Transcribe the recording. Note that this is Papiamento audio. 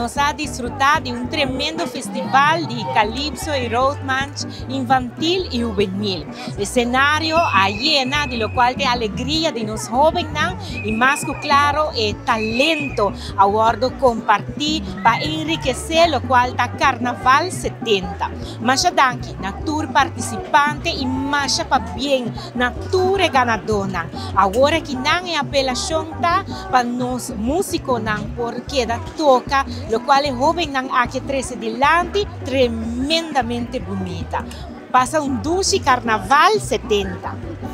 Nos a disfruta di un tremendo festival di Calypso y Roadmarch infantil y hubenil. Escenario a yena, di locual ta alegria di nos hobennan y mas cu claro e talento a wordo comparti pa enrikece locual ta Carnaval 70. Masha danki na tur participante y masha pabien na tur ganadonan. Awor aki nan e apelacion ta pa nos musiconan por keda toca, locual e hobennan aki a trece dilanti tremendamente bunita. Pasa un dushi Carnaval 70.